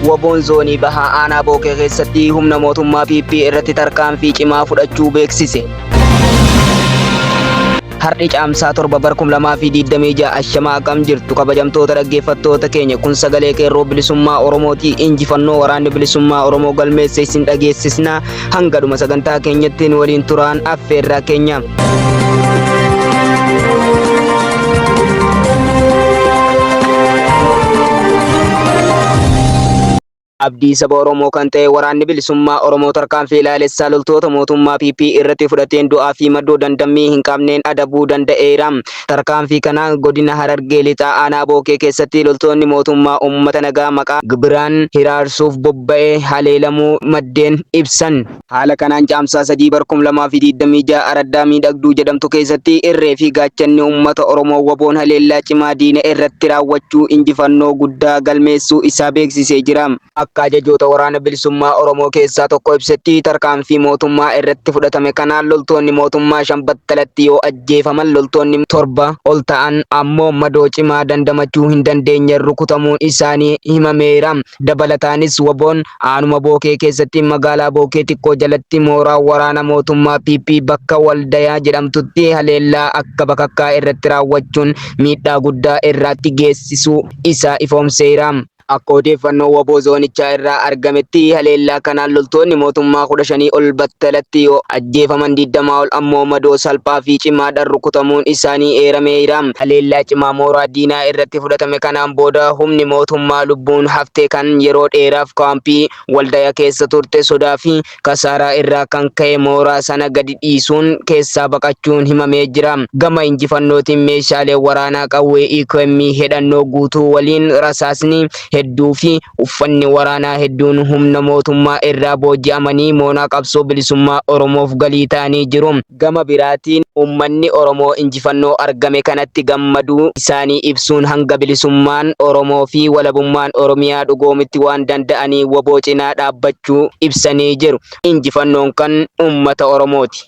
Waboon Zoonii Bahaa Aanaa Bookee keessatti humna mootummaa PP irratti tarkaanfii cimaa fudhachuu beeksise. Har'i Caamsaa 7 bar 2026 ashamaa akkam jirtu kabajamtoota dhaggeeffattoota keenya kun sagalee qeerroo bilisummaa Oromooti injifannoo waraanni bilisummaa Oromoo galmeesse isin dhageessisna hanga dhuma sagantaa keenyatti nu waliin turaan affeerraa keenya. Abdii saba Oromoo kan ta'e Waraanni Bilisummaa Oromoo tarkaanfii ilaalessaa loltoota mootummaa PP irratti fudhateen du'aa fi madoo dandammii hin qabneen adabuu danda'eera. Tarkaanfii kanaan Godina Harargee Lixaa Aanaa Bookee keessatti loltoonni mootummaa uummata nagaa maqaa gibiraan hiraarsuuf bobba'e haleelamuu maddeen ibsan. Haala kanaan Caamsaa 3 bar 2026 araddaa Miidhagduu jedhamtu keessatti irree fi gaachanni uummata Oromoo WBOn haleellaa cimaa diina irratti raawwachuu injifannoo guddaa galmeessuu isaa beeksisee jira. Akka ajajoota Waraana Bilisummaa Oromoo keessaa tokko ibsetti tarkaanfii mootummaa irratti fudhatame kanaan loltoonni mootummaa 5 battalatti yoo ajjeefaman loltoonni 7 ol ta'an ammoo madoo cimaa dandamachuu hin dandeenyeen rukutamuun isaanii himameera. Dabalataanis WBOn Aanuma Bookee keessatti magaalaa Bookee xiqqoo jalatti mooraa waraana mootummaa PP bakka Waldayaa jedhamtutti haleellaa akka bakakkaa irratti raawwachuun miidhaa guddaa irraatti geessisuu isaa ifoomseera. Akka odeeffannoo wbo zoonichaa irraa argametti haleellaa kanaan loltoonni mootummaa 15 ol battalatti yoo ajjeefaman 20 ol ammoo madoo salphaa fi cimaadhaan rukutamuun isaanii eerameera. Haleellaa cimaa mooraa diinaa irratti fudhatame kanaan booda humni mootummaa lubbuun hafte kan yeroo dheeraaf kaampii Waldaya keessa turte sodaa fi kasaaraa irraa kan ka'e mooraa sana gadi dhiisuun keessaa baqachuun himamee jira. Gama injifannootiin meeshaaleen waraanaa qawwee EQM hedhannoo guutuu waliin rasaasni hedduu fi uffanni waraanaa hedduun humna mootummaa irraa booji'amanii moonaa qabsoo bilisummaa Oromoof galii ta'anii jiru. Gama biraatiin ummanni Oromoo injifannoo argame kanatti gammaduu isaanii ibsuun hanga bilisummaan Oromoo fi walabummaan Oromiyaa dhugoomutti waan danda'aniin wbo cinaa dhaabbachuu ibsanii jiru. Injifannoon kan ummata Oromooti.